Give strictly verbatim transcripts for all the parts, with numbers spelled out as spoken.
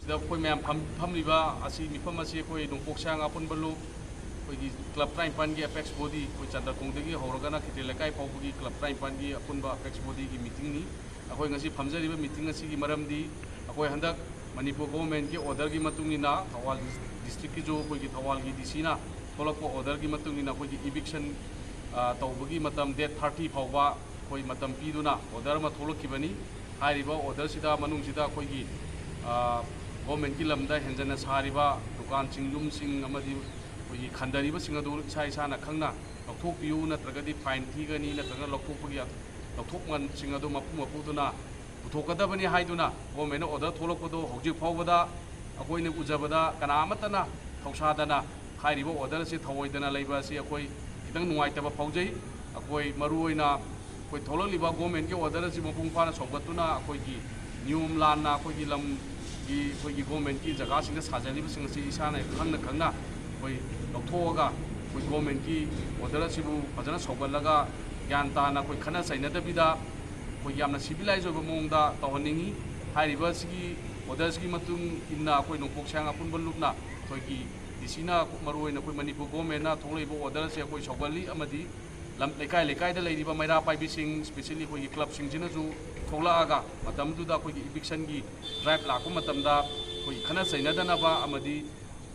ꯗ ꯑꯩꯈꯣꯏ ꯃꯌꯥꯝ ꯐꯝ-, ꯐꯝꯂꯤꯕ ꯑꯁꯤ, ꯃꯤꯐꯝ ꯑꯁꯤ ꯑꯩꯈꯣꯏ ꯅꯣꯡꯄꯣꯛ ꯁꯌꯥꯡ ꯑꯄꯨꯟꯕ ꯂꯨꯞ, ꯑꯩꯈꯣꯏꯒꯤ ꯀ꯭ꯂꯕ ꯇꯔꯥꯅꯤꯄꯥꯟꯒꯤ ꯑꯦꯄꯦꯛꯁ ꯕꯣꯗꯤ, ꯑꯩꯈꯣꯏ ꯆꯟꯗ꯭ꯔꯈꯣꯡꯗꯒꯤ ꯍꯧꯔꯒꯅ ꯈꯦꯇ꯭ꯔꯤ ꯂꯩꯀꯥꯏ ꯐꯥꯎꯕꯒꯤ ꯀ꯭ꯂꯕ ꯇꯔꯥꯅꯤꯄꯥꯟꯒꯤ ꯑꯄꯨꯟꯕ ꯑꯦꯄꯦꯛꯁ ꯕꯣꯗꯤꯒꯤ ꯃꯤꯇꯤꯡꯅꯤ꯫ ꯑꯩꯈꯣꯏ ꯉꯁꯤ ꯐꯝꯖꯔꯤꯕ ꯃꯤꯇꯤꯡ ꯑꯁꯤꯒꯤ ꯃꯔꯝꯗꯤ, ꯑꯩꯈꯣꯏ ꯍꯟꯗꯛ ꯃꯅꯤꯄꯨꯔ ꯒꯣꯚꯔꯟꯃꯦꯟꯠꯀꯤ ꯑꯣꯔꯗꯔꯒꯤ ꯃꯇꯨꯡ ꯏꯟꯅ, ꯊꯧꯕꯥꯜ ꯗꯤꯁ-, ꯗꯤꯁꯇ꯭ꯔꯤꯛꯀꯤꯁꯨ ꯑꯩꯈꯣꯏꯒꯤ ꯊꯧꯕꯥꯜꯒꯤ ꯗꯤ ꯁꯤꯅ ꯊꯣꯛꯂꯛꯄ ꯑꯣꯔꯗꯔꯒꯤ ꯃꯇꯨꯡ ꯏꯟꯅ ꯑꯩꯈꯣꯏꯒꯤ ꯏꯚꯤꯛꯁꯟ, ꯑ, ꯇꯧꯕꯒꯤ ꯃꯇꯝ ꯗꯦꯠ ꯊꯥꯔꯇꯤ ꯐꯥꯎꯕ ꯑꯩꯈꯣꯏ ꯃꯇꯝ ꯄꯤꯗꯨꯅ ꯑꯣꯔꯗꯔ ꯑꯃ ꯊꯣꯛꯂꯛꯈꯤꯕꯅꯤ꯫ ꯍꯥꯏꯔꯤꯕ ꯑꯣꯔꯗꯔꯁꯤꯗ ꯃꯅꯨꯡꯁꯤꯗ ꯑꯩꯈꯣꯏꯒꯤ, ꯑ, ꯒꯣꯔꯃꯦꯟꯒꯤ ꯂꯝꯗ ꯍꯦꯟꯖꯟꯅ ꯁꯥꯔꯤꯕ ꯗꯨꯀꯥꯟꯁꯤꯡ, ꯌꯨꯝꯁꯤꯡ ꯑꯃꯗꯤ ꯑꯩꯈꯣꯏꯒꯤ ꯈꯟꯊꯔꯤꯕꯁꯤꯡ ꯑꯗꯨ ꯏꯁꯥ ꯏꯁꯥꯅ ꯈꯪꯅ ꯂꯧꯊꯣꯛꯄꯤꯌꯨ, ꯅꯠꯇ꯭ꯔꯒꯗꯤ ꯐꯥꯏꯟ ꯊꯤꯒꯅꯤ, ꯅꯠꯇ꯭ꯔꯒ ꯂꯧꯊꯣꯛꯄꯒꯤ, ꯂꯧꯊꯣꯛꯃꯟꯁꯤꯡ ꯑꯗꯨ ꯃꯄꯨ ꯃꯄꯨꯗꯨꯅ ꯄꯨꯊꯣꯛꯀꯗꯕꯅꯤ ꯍꯥꯏꯗꯨꯅ ꯒꯣꯔꯃꯦꯟꯅ ꯑꯣꯔꯗꯔ ꯊꯣꯛꯂꯛꯄꯗꯣ ꯍꯧꯖꯤꯛ ꯐꯥꯎꯕꯗ ꯑꯩꯈꯣꯏꯅ ꯎꯖꯕꯗ ꯀꯅꯥ ꯑꯃꯠꯇꯅ ꯊꯧꯁꯥꯗꯅ ꯍꯥꯏꯔꯤꯕ ꯑꯣꯔꯗꯔ ꯑꯁꯤ ꯊꯧꯑꯣꯏꯗꯅ ꯂꯩꯕ ꯑꯁꯤ ꯑꯩꯈꯣꯏ ꯈꯤꯇꯪ ꯅꯨꯡꯉꯥꯏꯇꯕ ꯐꯥꯎꯖꯩ꯫ ꯑꯩꯈꯣꯏ ꯃꯔꯨꯑꯣꯏꯅ ꯑꯩꯈꯣꯏ ꯊꯣꯛꯂꯛꯂꯤꯕ ꯒꯣꯔꯃꯦꯟꯒꯤ ꯑꯣꯔꯗꯔ ꯑꯁꯤ ꯃꯄꯨꯡ ꯐꯥꯅ ꯁꯧꯒꯠꯇꯨꯅ ꯑꯩꯈꯣꯏꯒꯤ ꯅꯤꯌꯣꯝ ꯂꯥꯟꯅ ꯑꯩꯈꯣꯏꯒꯤ ꯂꯝꯒꯤ ꯑꯩꯈꯣꯏꯒꯤ ꯒꯣꯔꯃꯦꯟꯒꯤ ꯖꯒꯥꯁꯤꯡꯗ ꯁꯥꯖꯔꯤꯕꯁꯤꯡ ꯑꯁꯤ ꯏꯁꯥꯅ ꯈꯪꯅ ꯈꯪꯅ ꯑꯩꯈꯣꯏ ꯂꯧꯊꯣꯛꯑꯒ ꯑꯩꯈꯣꯏ ꯒꯣꯔꯃꯦꯟꯒꯤ ꯑꯣꯔꯗꯔ ꯑꯁꯤꯕꯨ ꯐꯖꯅ ꯁꯧꯒꯠꯂꯒ ꯒ꯭ꯌꯥꯟ ꯇꯥꯅ ꯑꯩꯈꯣꯏ ꯈꯠꯅ ꯆꯩꯅꯗꯕꯤꯗ ꯑꯩꯈꯣꯏ ꯌꯥꯝꯅ ꯁꯤꯚꯤꯂꯥꯏꯖ ꯑꯣꯏꯕ ꯃꯑꯣꯡꯗ ꯇꯧꯍꯟꯅꯤꯡꯉꯤ꯫ ꯍꯥꯏꯔꯤꯕ ꯑꯁꯤꯒꯤ ꯑꯣꯔꯗꯔꯁꯤꯒꯤ ꯃꯇꯨꯡ ꯏꯟꯅ ꯑꯩꯈꯣꯏ ꯅꯣꯡꯄꯣꯛ ꯁꯌꯥꯡ ꯑꯄꯨꯟꯕ ꯂꯨꯞꯅ ꯑꯩꯈꯣꯏꯒꯤ ꯗꯤ ꯁꯤꯅ ꯃꯔꯨꯑꯣꯏꯅ ꯑꯩꯈꯣꯏ ꯃꯅꯤꯄꯨꯔ ꯒꯣꯔꯃꯦꯟꯅ ꯊꯣꯛꯂꯛꯏꯕ ꯑꯣꯔꯗꯔ ꯑꯁꯦ ꯑꯩꯈꯣꯏ ꯁꯧꯒꯠꯂꯤ ꯑꯃꯗꯤ ꯂꯝ, ꯂꯩꯀꯥꯏ ꯂꯩꯀꯥꯏꯗ ꯂꯩꯔꯤꯕ ꯃꯩꯔꯥ ꯄꯥꯏꯕꯤꯁꯤꯡ, ꯏꯁꯄꯤꯁꯦꯜꯂꯤ ꯑꯩꯈꯣꯏꯒꯤ ꯀ꯭ꯂꯕꯁꯤꯡꯁꯤꯅꯁꯨ ꯊꯣꯛꯂꯛꯑꯒ ꯃꯇꯝꯗꯨꯗ ꯑꯩꯈꯣꯏꯒꯤ ꯏꯚꯤꯛꯁꯟꯒꯤ ꯗ꯭ꯔꯥꯏꯚ ꯂꯥꯛꯄ ꯃꯇꯝꯗ ꯑꯩꯈꯣꯏꯒꯤ ꯈꯠꯅ ꯆꯩꯅꯗꯅꯕ ꯑꯃꯗꯤ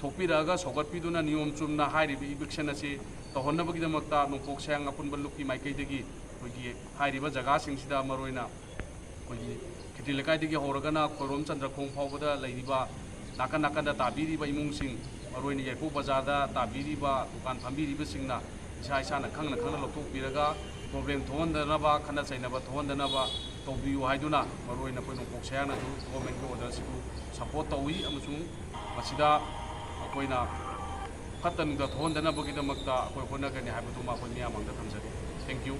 ꯊꯣꯛꯄꯤꯔꯛꯑꯒ ꯁꯧꯒꯠꯄꯤꯗꯨꯅ ꯅꯤꯌꯣꯝ ꯆꯨꯝꯅ ꯍꯥꯏꯔꯤꯕ ꯏꯚꯤꯛꯁꯟ ꯑꯁꯤ ꯇꯧꯍꯟꯅꯕꯒꯤꯗꯃꯛꯇ ꯅꯣꯡꯄꯣꯛ ꯁꯌꯥꯡ ꯑꯄꯨꯟꯕ ꯂꯨꯞꯀꯤ ꯃꯥꯏꯀꯩꯗꯒꯤ ꯑꯩꯈꯣꯏꯒꯤ ꯍꯥꯏꯔꯤꯕ ꯖꯒꯥꯁꯤꯡꯁꯤꯗ ꯃꯔꯨꯑꯣꯏꯅ ꯑꯩꯈꯣꯏꯒꯤ ꯈꯦꯇ꯭ꯔꯤ ꯂꯩꯀꯥꯏꯗꯒꯤ ꯍꯧꯔꯒꯅ ꯈꯣꯏꯔꯣꯝ ꯆꯟꯗ꯭ꯔꯈꯣꯡ ꯐꯥꯎꯕꯗ ꯂꯩꯔꯤꯕ ꯅꯥꯀꯟ ꯅꯥꯀꯟꯗ ꯇꯥꯕꯤꯔꯤꯕ ꯏꯃꯨꯡꯁꯤꯡ, ꯃꯔꯨꯑꯣꯏꯅ ꯌꯥꯏꯄꯣꯛ ꯕꯖꯥꯔꯗ ꯇꯥꯕꯤꯔꯤꯕ ꯗꯨꯀꯥꯟ ꯐꯝꯕꯤꯔꯤꯕꯁꯤꯡꯅ ꯏꯁꯥ ꯏꯁꯥꯅ ꯈꯪꯅ ꯈꯪꯅ ꯂꯧꯊꯣꯛꯄꯤꯔꯒ ꯄ꯭ꯔꯣꯕ꯭ꯂꯦꯝ ꯊꯣꯛꯍꯟꯗꯅꯕ, ꯈꯠꯅ ꯆꯩꯅꯕ ꯊꯣꯛꯍꯟꯗꯅꯕ ꯇꯧꯕꯤꯌꯨ ꯍꯥꯏꯗꯨꯅ ꯃꯔꯨꯑꯣꯏꯅ ꯑꯩꯈꯣꯏ ꯅꯣꯡꯄꯣꯛ ꯁꯌꯥꯡꯅꯁꯨ ꯒꯣꯔꯃꯦꯟꯒꯤ ꯑꯣꯔꯗꯔꯁꯤꯕꯨ ꯁꯄꯣꯔꯠ ꯇꯧꯏ ꯑꯃꯁꯨꯡ ꯃꯁꯤꯗ ꯑꯩꯈꯣꯏꯅ ꯐꯠꯇ ꯅꯨꯡꯗ ꯊꯣꯛꯍꯟꯗꯅꯕꯒꯤꯗꯃꯛꯇ ꯑꯩꯈꯣꯏ ꯍꯣꯠꯅꯒꯅꯤ ꯍꯥꯏꯕꯗꯨꯃ ꯑꯩꯈꯣꯏ ꯃꯤꯌꯥꯝ ꯃꯥꯡꯗ ꯊꯝꯖꯒꯦ꯫ Thank you꯫